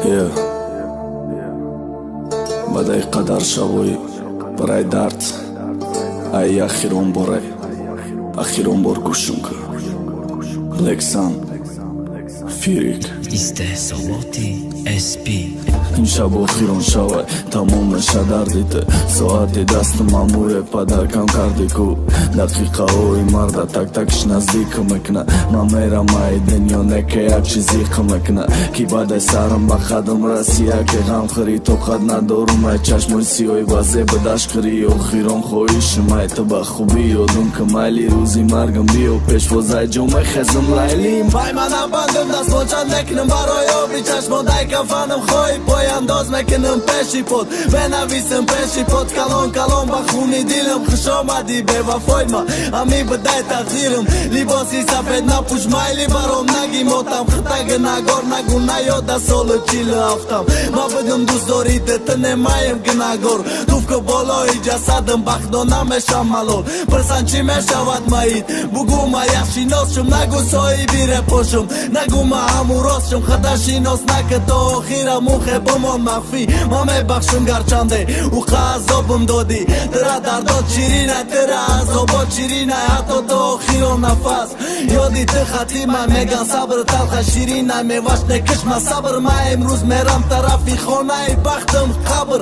Yeah. Баъдаи қадар шабои барои дард, ай ахирон борай, ахирон бор гӯшум кун. Black Sun Фирик. Истеҳсолоти SP. Ин шаб охирон шавай, тамом меша дарди ту. Соати дасту мамуре падаркам карди ку. Дақиқаҳои марда так-такш наздик мекуна. Ман мерам ай дунё, неке як чизи мекуна, ки баъдай сарам ба хадам раси, яке ғамхӯрӣ. Тоқат надорум ай чашмои сиёҳи ба зеба дашхӯрӣ. Охирон хоҳишим ай ту, ба хубӣ ёдум ки, майли, рӯзи маргам биё пешвозай ҷо мехезм, Лайли. Вай, манам бандум, дастбочат мекунам барои оби чашмон. Дай кафанам хоҳи, пояндоз мекунам пеши под, менависам пеши под калон калон ба хуни дилам: «Хуш омадӣ, бевафои ма, ҳами бидай тақдирам». Либоси сафед напӯш, майли, баром наги мотам хитага нагор нагу наёда соли 47-ам. Ма бидум дӯстдори ту, немаем гунагор. Туф ку болои ҷасадам, бахдо намешам малол. Пирсан, чӣ мешавад маит, бугӯ, ма яхшинос шум. Нагӯ, соҳиби репошум, нагӯ, ма ҳаму рост шум. Хата шинос нака, то охира мухе бимон махфӣ. Ма мебахшум, гарчанде уқа азобам додӣ. Тира дардот ширина, тира азобот ширина. Ҳатто то охирон нафас ёди ту хатима. Меган, сабр талха ширина, меваш некишма сабр. Ма имрӯз мерам тарафи хонаи бахтам, қабр.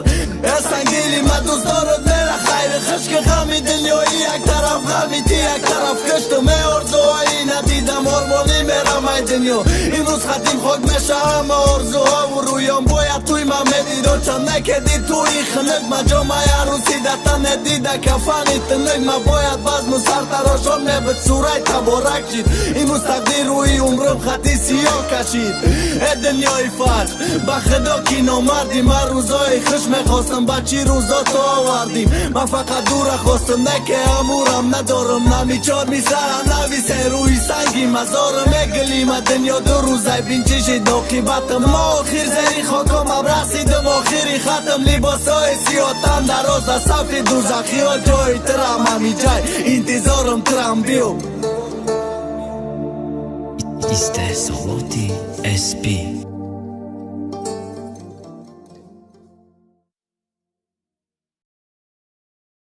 Эсангили, ма дӯст дорад мера хайри хушки. Ғами дунёӣ як тараф, ғами ти як тараф. Киштум э орзуҳои надидам, ормонӣ мерам ай дунё. Имрӯз хатим хок меша ҳама орзуҳову рӯём. Бояд туй ма медидо чанд накеди туи хунук. Ма ҷомаи арӯсӣ да тане дида, кафани тунук. Ма бояд базму сартарошон мебуд, сурай таборак шид. Имрӯз тақдир рӯи умрим хати сиёҳ кашид. Э дунёи фарқ, ба худо ки номардӣ. Ман рӯзои хуш мехостам, ба чӣ рӯзо ту овардим? Ман фақат дура хостам, не ке амурам надорам. Нами чор мисрара нависе рӯи санги мазорам. Мегилима, дунё ду рӯзай, бинчишид оқибатам. Ма охир зери хокомам расидам, охири хатам. Либосҳои сиёҳтан дароза сафи дузахиҳо. Ҷои тирам ҳамиҷай, интизорам тирам, биё. Истеҳсолоти SP.